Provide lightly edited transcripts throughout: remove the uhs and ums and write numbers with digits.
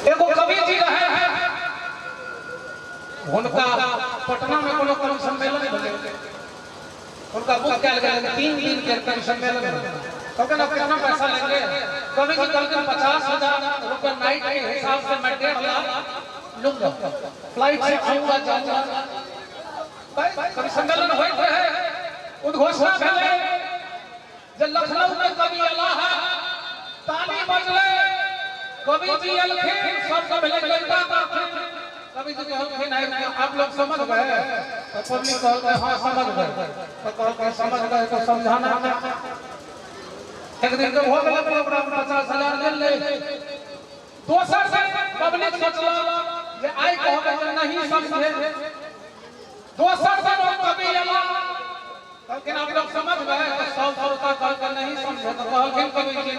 एगो कवि जी रहे हैं, हुनका पटना में कोनो कवि सम्मेलन भेलै, हुनका बुक कयल गेल 3 दिन के कवि सम्मेलन भेलै। कहलखिन आप कितना पैसा लेंगे? कवि जी कहलखिन 50,000 रुपये नाइट के हिसाब से मैं 1.5 लाख लूंगा, फ्लाइट से आऊंगा जाऊंगा। कवि सम्मेलन होइत रहे, उद्घोषणा भेलै जे लखनऊ के कवि अला है, ताली बजलै, कवि जी अलखिन, सबके भेलै कविता कहथिन। कवि जी कहलखिन है आप लोग समझ गए? तो पब्लिक कहलकै हाँ समझ गए। तो कहलकै समझ गए तो समझाना। एक दिन के हो गेलै प्रोग्राम, 50,000 लेल ले। दोसर दिन पब्लिक सोचलक जे आइ कहबै जे नहीं समझे। दोसर दिन ओ कवि अयला, कहलखिन आप लोग समझ गए? तो सब श्रोता कहलकै नहीं समझे। तो कहलखिन कवि जी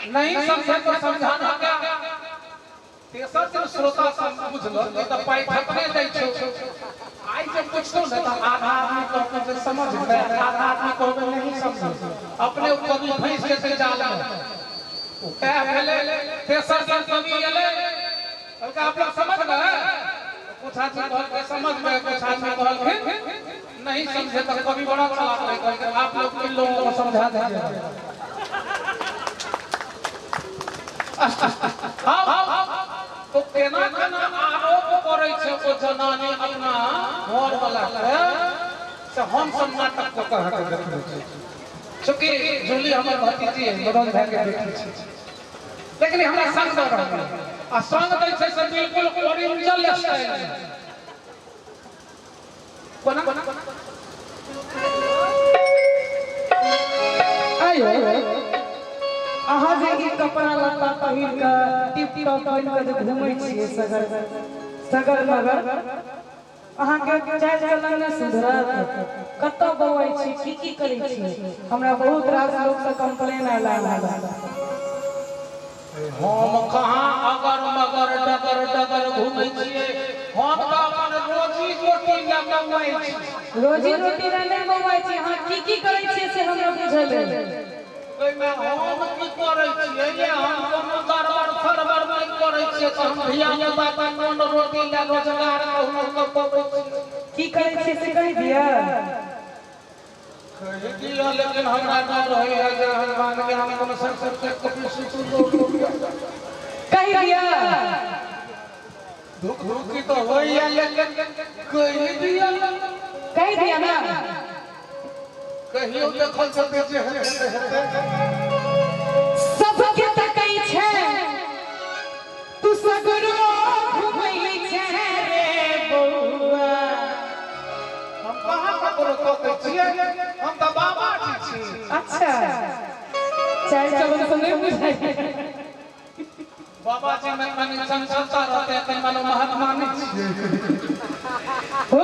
नहीं नहीं समझे तो समझाना क्या? तेसर दिन श्रोता सब बुझलक ई तऽ पाइ ठकने दै छौ। आइ जे पुछतौ ने तऽ आधा आदमी कहतौ जे समझ गए, आधा आदमी कहबै नहीं समझे। अपने ओ कवि फँसि जेतै जाल में। उपाय भेलै, तेसर दिन कवि एलै, कहलकै आप लोग समझ गए? कुछ आदमी कहलकै समझ गए, कुछ आदमी कहलखिन नहीं समझे। तो कवि बड़ा चालाक रहे, कहलकै आप लोग इन लोगों को समझा दीजिए। तो केना केना आरोप करै छै ओ जनानी अपना घर वाला के, से हम सब नाटक कऽ कऽ अहाँके देखबै छी। चूँकि जूली हमर भतीजी है, मनोज भाई के बेटी छै, लेकिन हमरा संग दऽ रहल आ संग दै छै से बिल्कुल ओरिजिनल स्टाइल में। कोना आयो अहाँ जे ई कपड़ा लत्ता पहिर कऽ टिप टॉप पहिर कऽ जे घूमै छियै सगर सगर मगर, अहाँके चालि चलन नहि सुधरत? कतऽ बौआइ छी, की की करै छी? हमरा बहुत रास लोकसँ कंप्लेन आयल अहाँ। हम कहाँ अगर मगर डगर डगर घूमै छियै, हम तऽ अपन रोजी रोटी लए कमाइ छी। रोजी रोटी लए नहि बौआइ छी, अहाँ की की करै छियै से हमरा बुझल अइ। ओहिमे हम की करै छियै? ये हम कोनो गड़बड़ फड़बड़ नहि करै छियै, तऽ हम धिया पुता के नून रोटी लए रोजगार कहुनो कऽ पबै छियै। की करै छियै से कहि दिअ। कहि दिअ, लेकिन हमरा डर होइए जे हनुमान ज्ञान कोनो संस्कृत कपि सुतु। कहि दिअ। धुक धुकी तऽ होइए, लेकिन कहि दिअ। कहि दिअ ने। कहियो देखल जेतै जे हेतै से हेतै। सबके तकै छै तू सगरो घुमै छै रे बौआ। हम कहाँ ककरो तकै छियै, हम तऽ बाबा जी छी। अच्छा, चारि चलन से नहि बुझाइ। बाबा जी में कनि चंचलता रहते, कनि मानो महात्मा नहि छियै। हो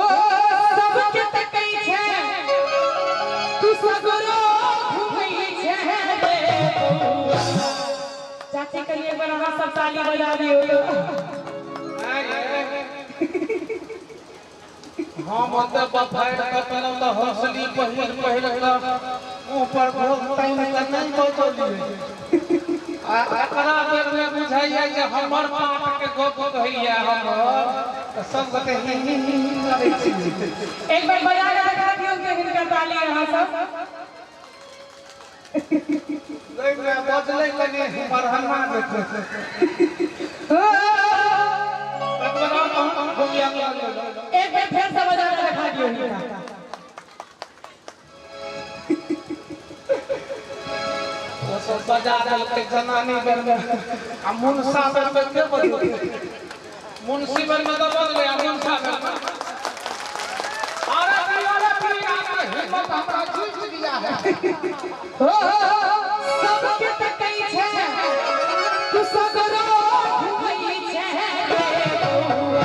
सबके तकै छै तू सगरो घुमै छै रे बौआ। चाची, कनि एक बार अहाँ सब ताली बजा दियौ। हम ओतऽ बफारि कऽ पेलहुँ तऽ हौसली पहिर पहिर कऽ मुँह पर घोघ तानि कऽ नहि बजलियै, आ एकरा बेरमे बुझाइया जे हमर पापके गप कहैया हमर, तऽ सब गोटे ही ही ही ही करै छी। एक बार बजा कऽ देखा दियौ के हिनका ताली अहाँ सब। ओहिमे बजलै कनि बरहन्ना जेतै। एक बेर आओर कहूँ, घुमिया कऽ। एक बेर फेर से बजा कऽ देखा दियौ हिनका। ओ सब बजा देलकै जनानी बेरमे आ मुनसा बेरमे के बजलै? मुंशी बेरमे तऽ बजलै, आ मुनसा बेरमे? अरे भी, अरे भी, आपका हिम्मत हमरा जीत लिया है। हो सबके तकै छै तू सगरो घुमै छै रे बौआ।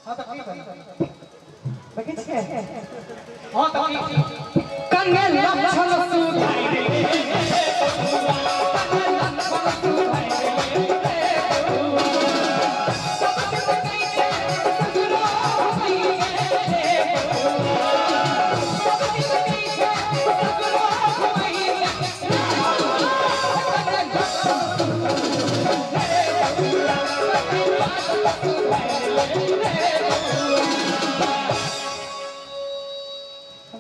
हाँ तऽ की भेलै? देखै छियै? हाँ तऽ की? कन्ने लक्षण सुधारि रे बौआ, कन्ने लक्षण सुधारि रे बौआ। सबके तकै छै सगरो घुमै छै रे बौआ। सबके तकै छै सगरो घुमै छै रे बौआ।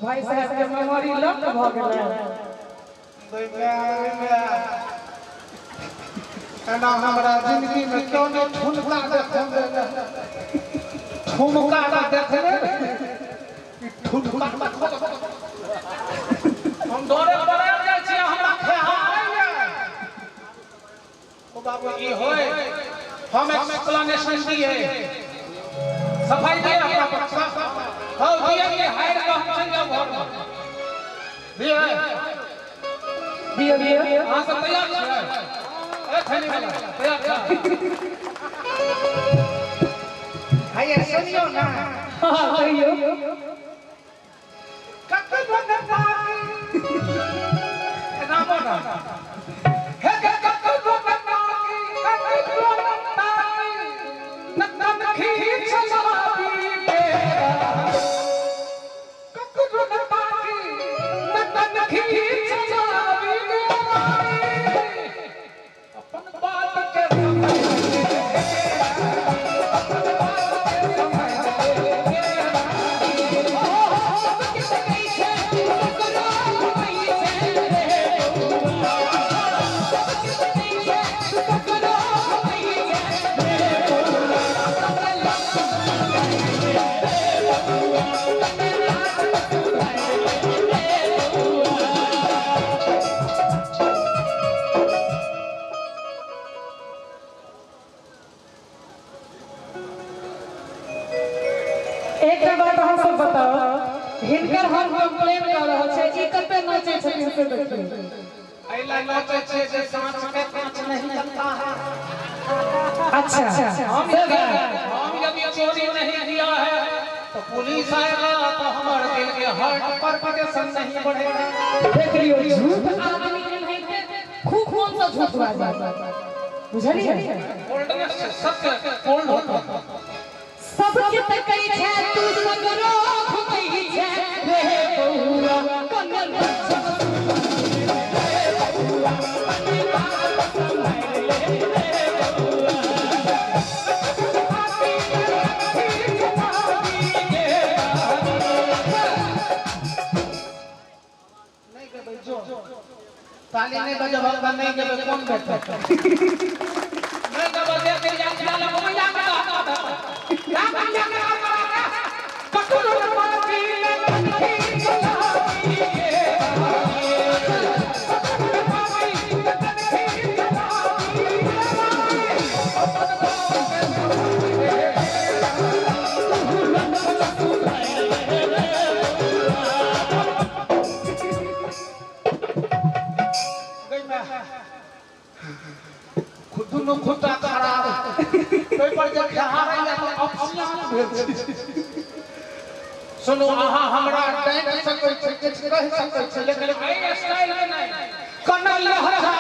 भाई साहब के मेमोरी लॉक भ गेलै। एना हमरा जिंदगी में क्यों नहीं ठुमका देखने, ठुमका ना देखने, ठुमका हम डरे पड़े जाइ छी, हमरा खेहारैया। ओ बाबू ई होय, हम एक्सप्लेनेशन दिए, सफाई दिए अपना पक्ष। हौ दिए के हार के हम चल जाओ घर में। दिए दियो दियो। अहाँ सब तैयार छियै? ए खैनी वाला तैयार छ? हैया सुनियो ना। हां कहियो। कतनो न ताकी रामो ना हे के कतनो न ताकी, कतनो न ताकी, नन्नन खींच चलाबी के, कतनो न ताकी, नन्नन खींच चलाबी के, अपन बात के समझ ले, अपन बात के समझ ले। सब के सकै छै ककरो घुमै छै रे बौआ, सब के सकै छै ककरो घुमै छै रे बौआ, एकटा बात अहाँ सब बताओ, हिनकर हम कंप्लेन कर रहल छै, ई कते नाचै छथिन से देखियौ। ऐला नाचै छै जे साँच के कांच नहीं लगता है। अच्छा हम यदि चोरी नहीं किया है तो पुलिस आएगा तो हमारे दिल के हार्ट पर प्रेशर नहीं बढ़ेगा। देख लियो झूठ आदमी एनाहिते खूब कौन सा झूठ बाजै, बुझलियै? कोल्डनेस सत्य कोल्ड होता है। सबके तकै छै तू सगरो घुमै छै रे बौआ, कनन रे बौआ, अपन बात संभाल ले रे बौआ, नहीं गबै जो ताली नहीं बजब, नहीं गबै कौन बैठे नहीं गबै देख के जा लगबै या दुनू खुट्टा खराब ओहि पर जे खेहारैया तऽ अपसियान भेल छै। सुनू अहाँ हमरा डाँटि सकै छी, किछु कहि सकै छी, लेकिन एहि स्टाइल में नहि। कनल लहरा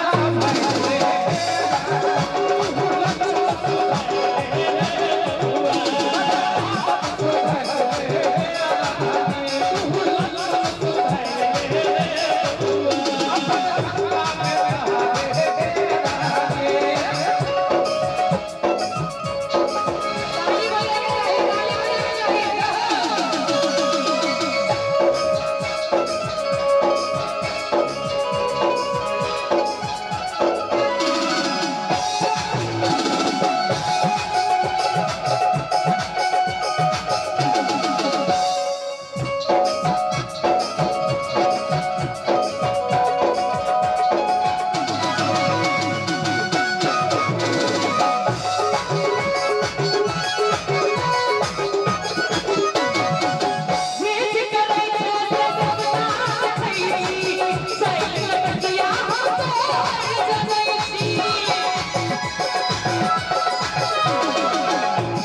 ताली बजाके चाही, ताली बजाके चाही। जे करै छै से सब नाचै छी, चैल कटिया हम तोहर जनै छी।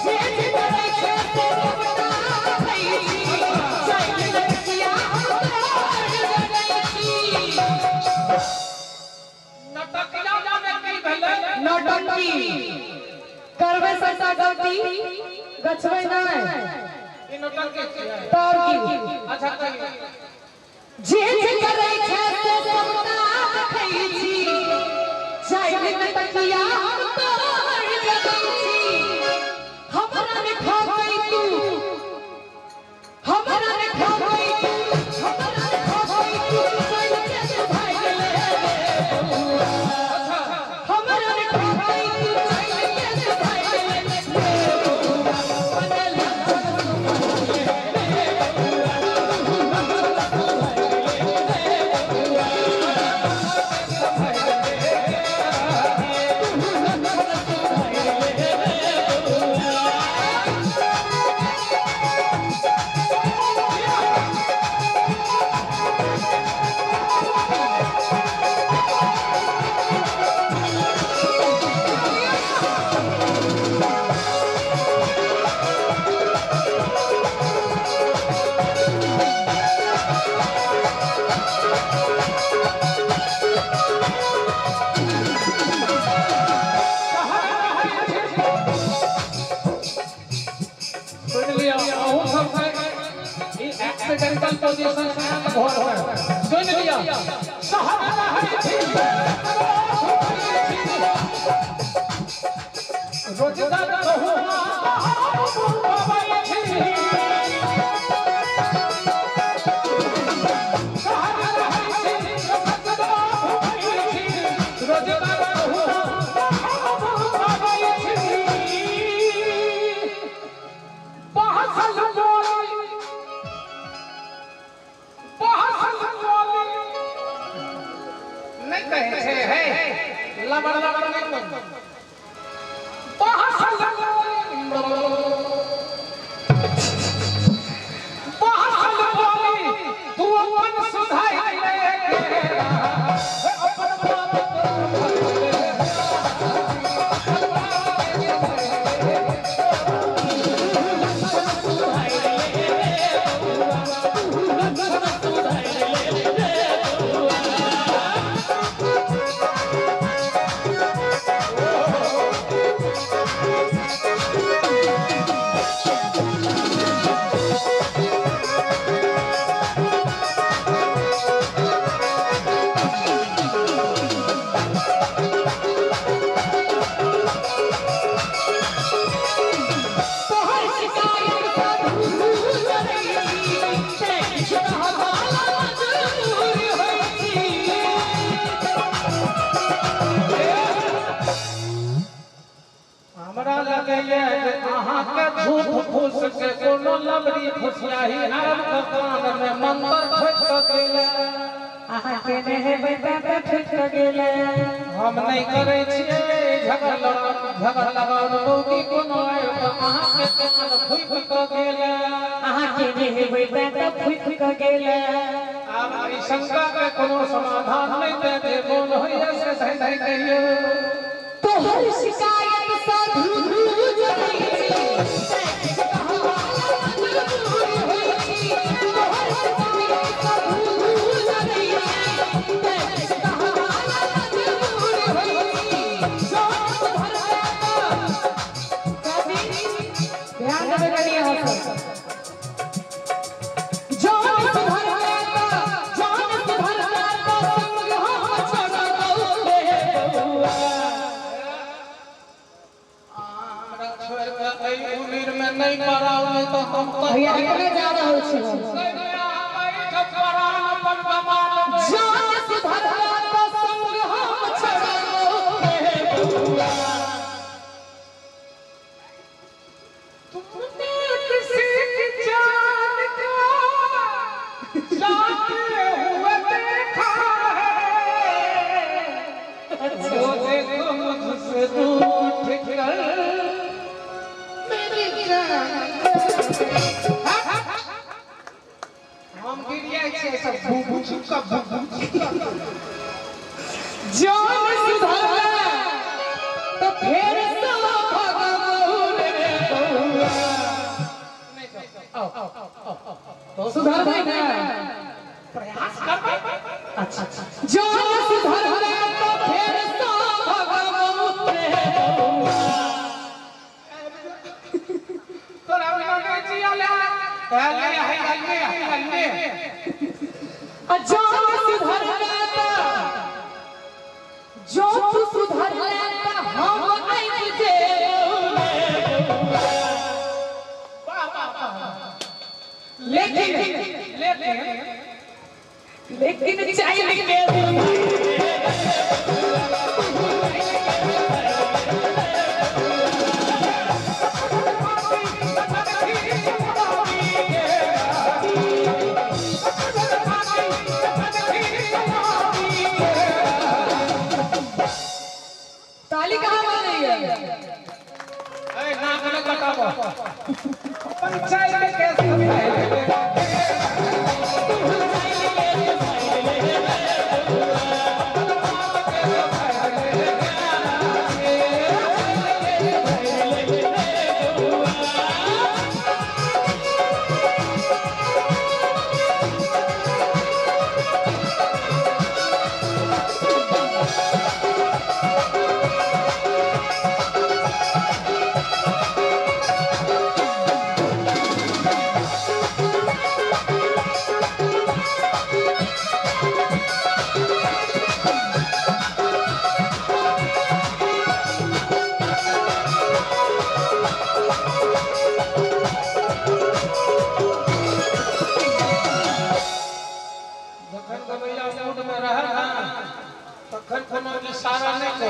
जे करै छै से सब नाचै छी, चैल कटिया हम तोहर जनै छी। नटकिया में की भेलै? नौटंकी करबै सबटा गलती, गछबै नहि। ई नौटंकी छियै। तब की? अच्छा कहियौ। जे करै छै से सबटा देखै छी, चैल नटकिया हम तोहर जनै छी। हमरा ने ठकै तू, हमरा ने ठकै तू, हमरा एक्सीडेंटल पोजीशन से आयल घर में सुन लिया शहर रहै छी रोजगार कहुना पबै छी शहर रहै छी रोजगार कहुना पबै छी बहसल बोली बहसल बोली नहीं कहे छे हे लबड़ लबड़ नहीं करू बहसल बहसल बोली तू अपन सुधाई ले अपन बाप तोहर शिकायत साधु करै छी ते किछु कहबाला मजबूर होइ छी। हमरा लगैया जे अहाँके झूठ फूस के कोनो लबड़ी फुसियाही आबि कऽ कान में मंत्र ठोकि कऽ गेलै। अहाँके नेहेबै तऽ ठुकि कऽ गेलै। हम नहि करै छियै झगड़ झगड़ लगाउ मौगी कोनो आबि कऽ अहाँके कान फूकि कऽ गेलै। अहाँके नेहेबै तऽ फुकि कऽ गेलै। आब एहि शंका के कोनो समाधान नहि दे दे मोन होइया से धै धै कहियौ। तोहर शिकायत साधु करै छी ते किछु कहबाला मजबूर होइ छी। तोहर शिकायत साधु करै छी ते किछु कहबाला मजबूर होइ छी। जान सुधरबै तऽ दादी ध्यान देबै कनी अहाँ सब। जान सुधरबै तऽ जान सुधरबै तऽ संग हम छोड़बौ रे बौआ। हमरा छोड़ि कऽ एहि उमिर में नहि पड़ाउ नहि तऽ हम भैया एखने जा रहल छी हम। जान सुधरबै तऽ संग हम छोड़बौ रे बौआ। तुमने किसी की जान को जाते हुए देखा है वो देखो मुझसे रूठ कर मेरी जान। हम गिर जाइ छियै सब भू चुका भू चुका। जान सुधरबै तऽ फेर सँ भगबौ रे बौआ। सुधरबै ने? प्रयास करबै। अच्छा जान सुधरबै तऽ फेर सँ भगबौ रे बौआ। तोरा लगे जिया ले ले है ले ले। आ जान सुधरबै तऽ जो तू सुधरलै तऽ हम आबि जेबौ रे बौआ। वाह वाह वाह। लेकिन लेकिन लेकिन चाइल के ताली कहाँ बज रही है? ए नाक में कटाबो पंचायत के सुधाई। जान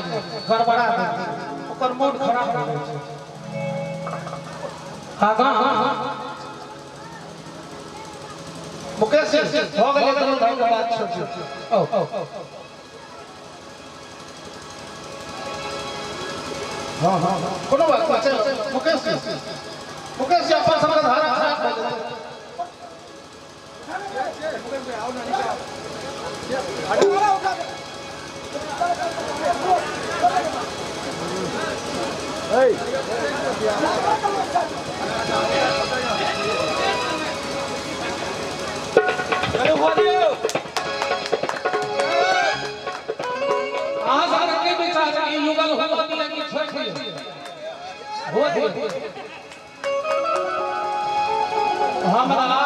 करू, गड़बड़ा दै छै, ओकर मूड खराब भऽ जाइ छै। आगाँ मुकेश जी भऽ गेलै, दुनू भाई के बात छोड़ दियौ। ओ हाँ हाँ, कोनो बात नहीं, चलो मुकेश जी, मुकेश जी अपन सबके धारा खराब भऽ जेतै। अहाँ सबके की विचार ई युगल हुआ दिया कि छोड़ि दियौ? हो दियौ। हमरा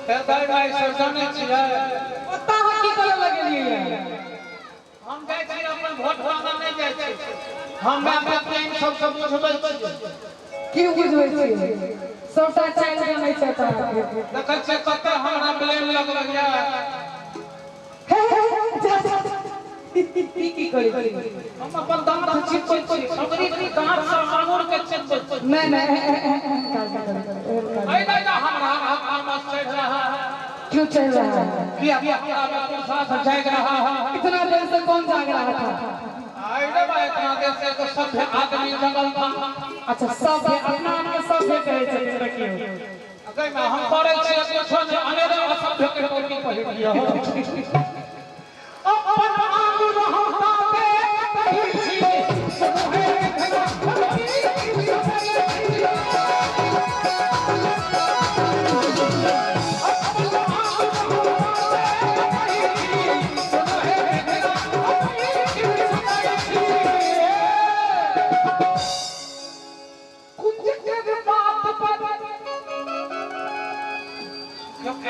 हृदय भाई सब जानै छियै। ओतऽ अहाँ की करऽ लगलियै? हम जाइ छी अपन वोट मांगऽ नहि जाइ छी, हम अपना प्रेम सबसँ बुझबै छियै। की बुझबै छियै? सबटा चालि जानै छै अहाँके। देखै छियै कते हमरा ब्लेम लगबैया। हे हे हे, जा जा जा। ई की करै छी? हम अपन दाँत चिपबै छी, सगरी दाँत सँ आंगुर के चिपबै छी। नहि नहि, एहन काज नहि करू, एहन काज ऐ नहि। नहि, हमरा आपस चढ़ि रहा है। क्यों चल रहा है? किया हमरा में पुरुषार्थ जाग रहा है। इतना देर से कौन जाग रहा था? आई रे बा, इतना देर से एगो सभ्य आदमी जगल था। अच्छा, सभ्य, अपना आपके सभ्य कहै छथिन, देखियौ। अगर मैं हम करै छियै कुछो नहि, अनेरे असभ्य के टोपी पहिर लिअ। अपन आंगुर हम ताते कहै छियै, सुनहे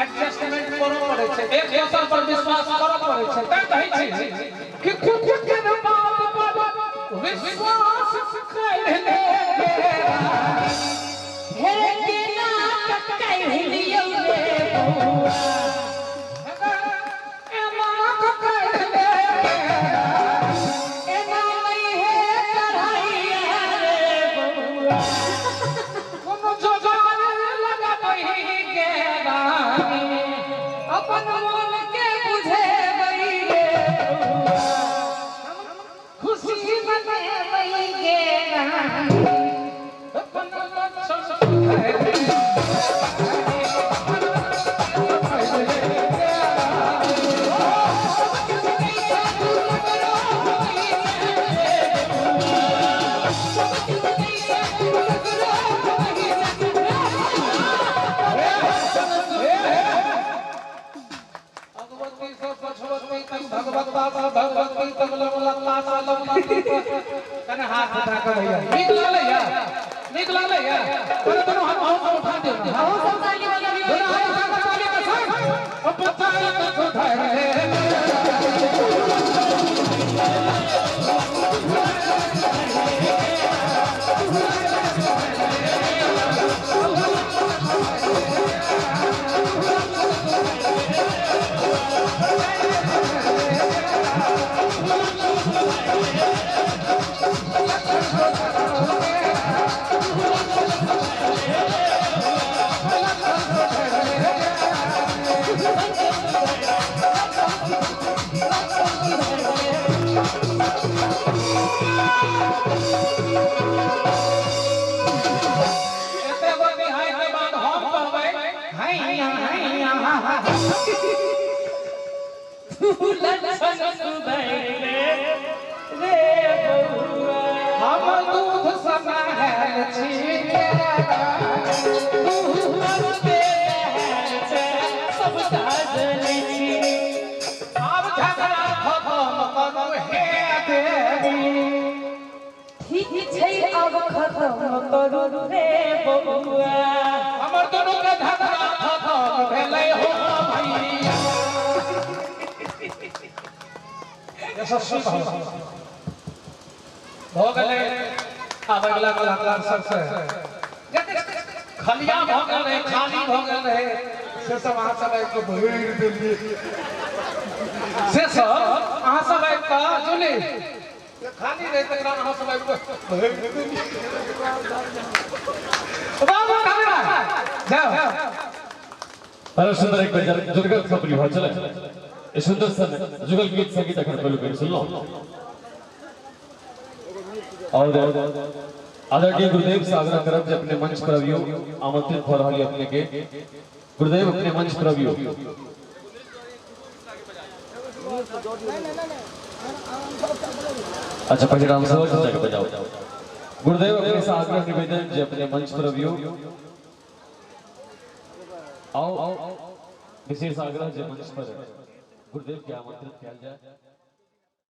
एडजस्टमेंट करऽ पड़ै छै, एक दोसर पर विश्वास करऽ पड़ै छै। तैं कहै छी कि कुछ के बात पर विश्वास कर ले। हे केना कहि लियौ रे बौआ। एना कर ले। एना नहि हे चढ़ैया रे बौआ। कोनो जोगार लगबही गे रानी। अपन मोन के बुझेबै रे बौआ। खुशी मनेबै गे रानी। अपन लक्षण सुधरि। भगवती से पछवती तक, भगवता से भगवती तक, लवलता से लवलती तक। कने हाथ उठा के भैया, नीक लागलै या? नीक लागलै या? पहिले दुनू हाथ अहूँ सब उठा दियौ ने। अहूँ सब ताली बजाबियौ। दुनू हाथ उठा के ताली के संग अपन ताली के उठा रे। एते गो निहाय के बाद हम कहबै हैया हैया। तू लक्षण सुधरि रे बौआ। हम दूध समायल छी। तू मरते छै सबटा जनै छी। आब झगड़ा खत्म करू हे देवी। ठीक छै, आब खत्म करू रे बौआ। हमर दुनू के झगड़ा खत्म भेलै हो भैया। यशस्वी भऽ गेलै। आब अगिला कलाकार सबसे खलिया भऽ गेल रहै, खाली भऽ गेल रहै, से सब अहाँ सब आबि कऽ भरि देलियै। से सब अहाँ सब आबि कऽ, जुली जे खाली रहे तकरा अहाँ सब आबि कऽ भरि देलियै। वाह वाह धन्यवाद जाओ। बड़ा सुंदर एक बेर जुगल खबरी भऽ चले ई सुंदर सन जुगल गीत संगीत अखन पहिलुक बेर सुनलहुँ और आदरणीय गुरुदेव से आग्रह करब जे अपने मंच पर अबियो। आमंत्रित भऽ रहल यऽ अपने के गुरुदेव, अपने मंच पर अबियो। अच्छा, पहले राम सेवक चाचा के बजाओ। गुरुदेव, अपने से आग्रह निवेदन जे अपने मंच पर अबियो। आओ, विशेष आग्रह जे मंच पर गुरुदेव के आमंत्रित कयल जाय।